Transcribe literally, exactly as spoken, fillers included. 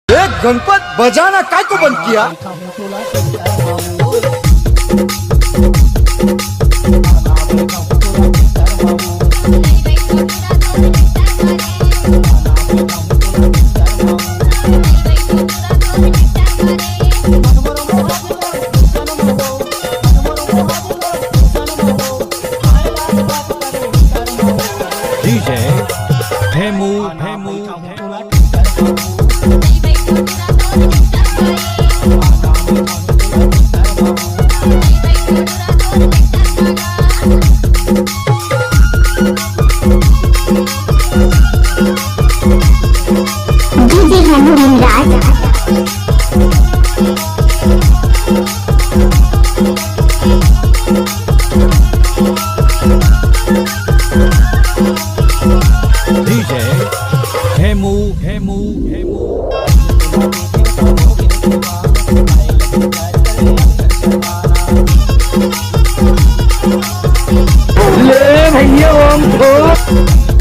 एक गणपत बजाना काय को बंद किया? DJ Hemu, Hemu, Hemu। DJ Hemu Hemraj। DJ Hemu, Hemu, Hemu। ले भैया, ओम फो।